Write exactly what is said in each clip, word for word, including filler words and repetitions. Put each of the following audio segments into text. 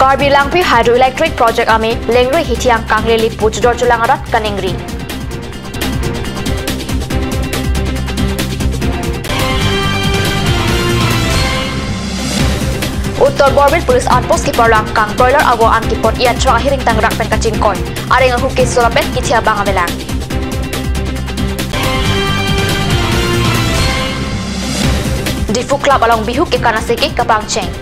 Karbi Langpi Hydroelectric Project amei lengri hithi angkang lele pu chojor cholang arat kaningri. Uttar Borbil Police Outpost keparlo angkang broiler avo an kepon-i atruck ahiring tangrak pen kachingkoi. Areng ahu keso lapen kithi abang avelang. Diphu Club along Bihu kekan aseke kapangcheng.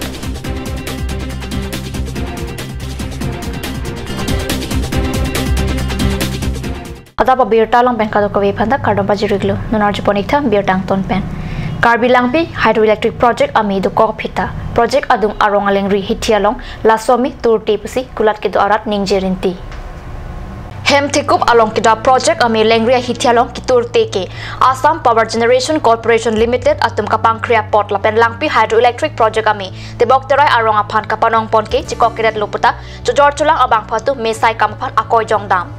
Adap abirta along pen kadokave aphanta kardom pajir-iklo. Non arjupon-iktha birta angton pen. Karbi Langpi Hydroelectric Project amei dokok aphi ta project adung arong alengri hithi along laso amei turte pusi kulat kedo arat ningje rinti. Hemthekup along kedo project amei lengri ahithi along keturte ke Assam Power Generation Corporation Limited atum kapangkri apot lapen Langpi Hydroelectric Project amei tebok terai arong aphan kapanong pon ke chekok kedetlo puta chojor cholang abangphu atum mesai kam aphan akoi jongdam.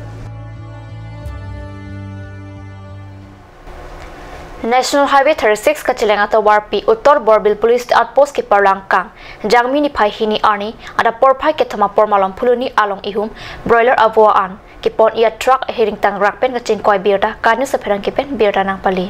National Highway thirty-six kacheleng atovarpi Uttar Borbil Police Outpost keparlo angkang Jangmi niphai hini arni adap porphai kethom apor malom phuloni along ihum broiler avo an kepon-i atruck ahiring tangrak pen kachingkoi birta KAT News apherangke pen birta nangpali.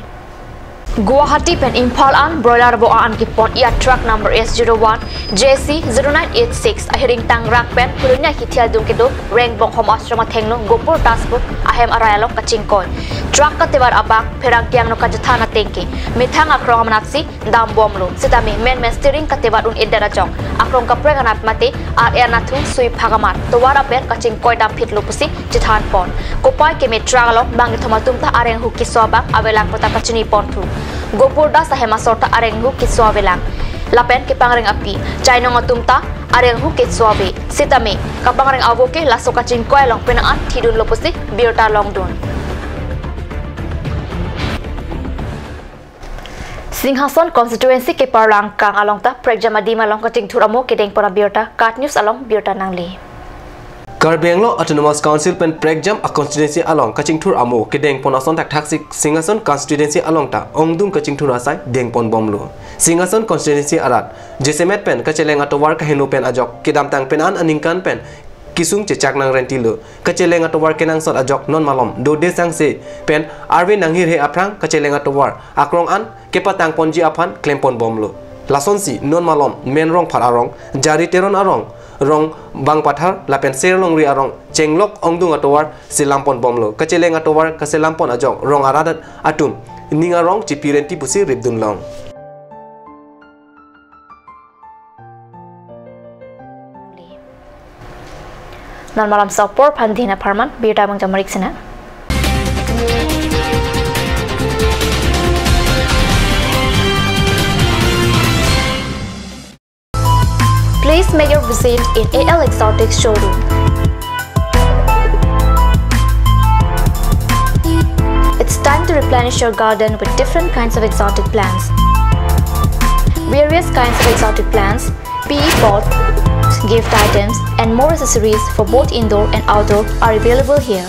Guwahati pen Imphal an broiler avo an kepon-i atruck number S zero one J C zero nine eight six ahiring tangrak pen phuloni ahithi adung kedo Rengbonghom Ashram athengno Gopur Das pu ahem arai along kachingkoi. Truck katevar abang pherangke angno kachethan ateng ke methang akrong amanatsi dambomlo. Sitame menmen steering katevar un-edet ajok akrong kaprek anat mate ar-e anatthu sui phak amat tovar aper kachingkoi damphitlo pusi chethan pon. Kopai keme truck along bang kethom atum ta areng ahu keso abang avelang puta pachini ponthu. Gopur Das ahem asor ta areng ahu keso avelang. Lapen kepangreng api chainong atum ta areng ahu keso ave. Sitame kapangreng avo ke laso kachingkoi along penang an thidunlo pusi birta longdun. Singhason constituency keparlo angkang along ta prekjam adim along kachingthur amo kedengpon abirta KAT News along birta nangli. Karbi Anglong Autonomous Council pen prekjam a constituency along kachingthur amo kedengpon ason thakthaksi Singhason constituency along ta ongdung kachingthur asai dengponbomlo. Singhason constituency arat jasemet pen kacheleng atovar kaheno pen ajok kedamtang penang an aningkan pen kesung chechak nangrentilo. Kacheleng atovar kenangsot ajok non malom dode sangse pen arve nanghirhe aphrang kacheleng atovar akrong an kepatang ponji aphan klemponbomlo. Lasonsi non malom Men Rongphar arong, Jari Teron arong, Rongbangpathar lapen Serlongri arong chenglok ongdung atovar selamponbomlo. Kacheleng atovar kaselampon ajok rong arat atum ning arong chipirenti pusi ripdunlong. Non malom sa apor aphan dina pharman birta mangjam marik sina. Please make your visit in A L Exotic showroom. It's time to replenish your garden with different kinds of exotic plants. Various kinds of exotic plants, P E pots, gift items, and more accessories for both indoor and outdoor are available here.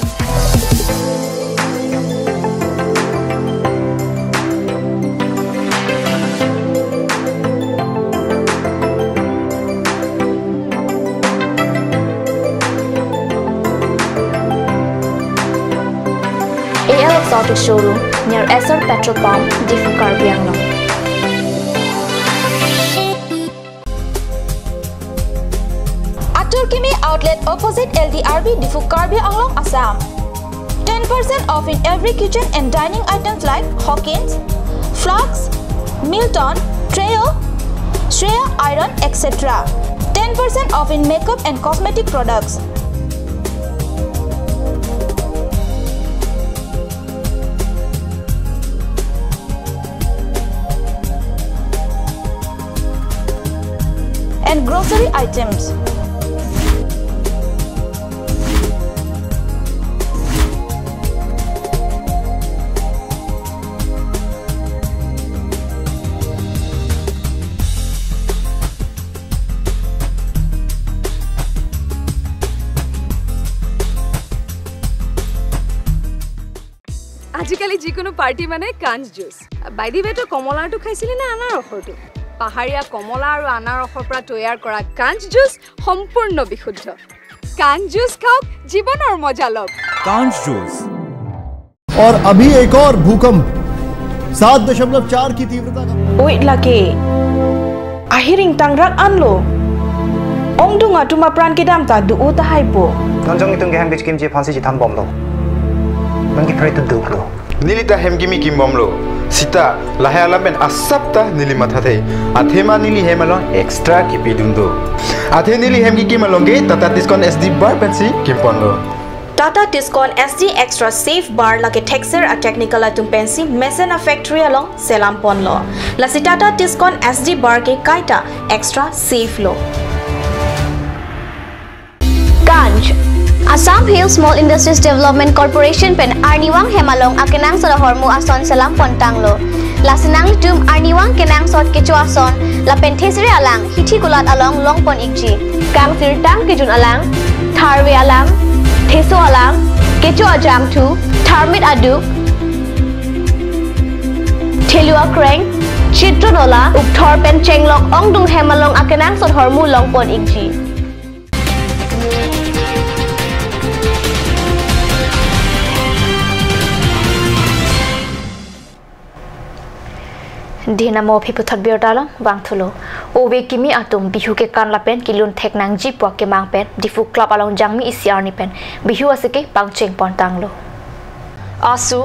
A L Exotic Showroom near Essar Petrol Pump, Diphu, Karbi Anglong. Atur Kimi Outlet opposite L D R B Diphu, Karbi Anglong, Assam. Ten percent off in every kitchen and dining items like Hawkins, Flask, Milton, Trio, Shreya Iron, et cetera. Ten percent off in makeup and cosmetic products. And grocery items. আজিকালি যিকোনো পাৰ্টি মানে কাঞ্জ juice. By the ৱে, তই কমলাটো খাইছিলি নে আনাৰসৰটো? পাহাৰীয়া কমলা আৰু আনাৰসৰ পৰা তৈয়াৰ কৰা কাঞ্চ জুচ সম্পূৰ্ণ বিশুদ্ধ। কাঞ্চ জুচ খাওক, জীৱনৰ মজা লওক। কাঞ্চ জুচ। और अभी एक और भूकंप सात दशमलव चार की तीव्रता का। Oi lake. Ahiring tangrak anlo. Ongdung atum apran kedam ta do-o tahai po. Non jong itum ke hem kechikimji aphansi chethambomlo. Non ke pray to do lo. Neli ta hem kimi kimbomlo. Sita lahai alam pen asap ta neli mathathe. Athema neli hem along extra kipidun do. Athe neli hem kikim along ke Tata Tiscon S D bar pensi kimponlo. Tata Tiscon S D Extra Safe Bar lake thekser a-technical atum pensi mesen a-factory along selamponlo. Lasi Tata Tiscon S D Bar ke kaita extra safe lo. Kanj, Assam Hill Small Industries Development Corporation pen arnivang hem along akenangsot ahormu ason selampontanglo. Lasi nanglitum arnivang kenangsot kecho ason lapen thesere alang hithi kulat along longpon ikji. Kangsirtang kejun alang, tharve alang, theso alang, kecho ajangthu, tharmit aduk, thelu akreng, chitro nola, ukthor pen chenglok ongdung hem along akenangsot ahormu longpon ikji. Dina mo phiputhot birta along vangthulo. Ove kimi atum Bihu kekan lapen kelun thek nangji pu akemang pen Diphu Club along jangmi isi arni pen Bihu aseke pangchengpontanglo. Asu,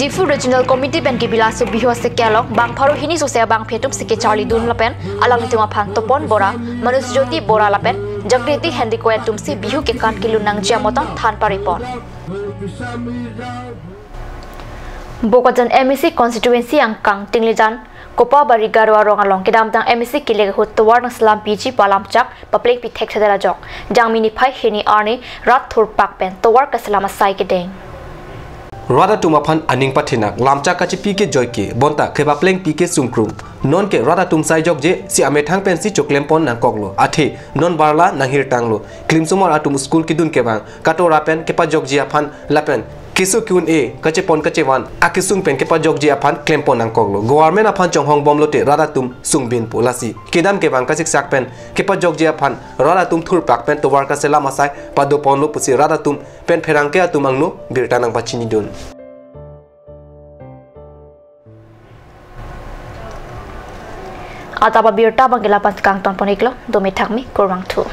Diphu Regional Committee pen kebi laso Bihu aseke along bang pharo hini sose abangphi atum si kecharlidun lapen alanglitum aphan Topon Bora, Manoj Jyoti Bora lapen Jagriti Hendikoi atum si Bihu kekan kelun nangji amotan than paripon. Bokajan M A C constituency angkang Tinglijan Kopabari Garo arong along kedamtang M A C kelek ahut tovar nangselam piji pu alamchak paplengpi thekthedel ajok jangmi niphai hini arni rat thurpak pen tovar kaselam asai kedeng. Rat atum aphan aning pathinak, lamchak kachipi ke joike, bonta kepaplengpi ke sungkrung. Nonke rat atum sai jokje si amethang pensi choklempon nangkoklo. Athe non barla nanghirtanglo. Klimsomar atum school kedun kevang, katora pen kepajokji aphan lapen keso ke-un-e, kachepon kachevan akesung pen kepajokji aphan klempon nangkoklo. Government aphan chonghongbomlote rat atum sungbinpo, lasi kedam kevang kasiksak pen kepajokji aphan rat atum thurpak pen tovar kaselam asai padoponlo pusi rat atum pen pherangke atum angno birta nangpachinidun. Adap abirta abang ke lapu-an kangtonpon iklo, dome thakme, kurvangthu.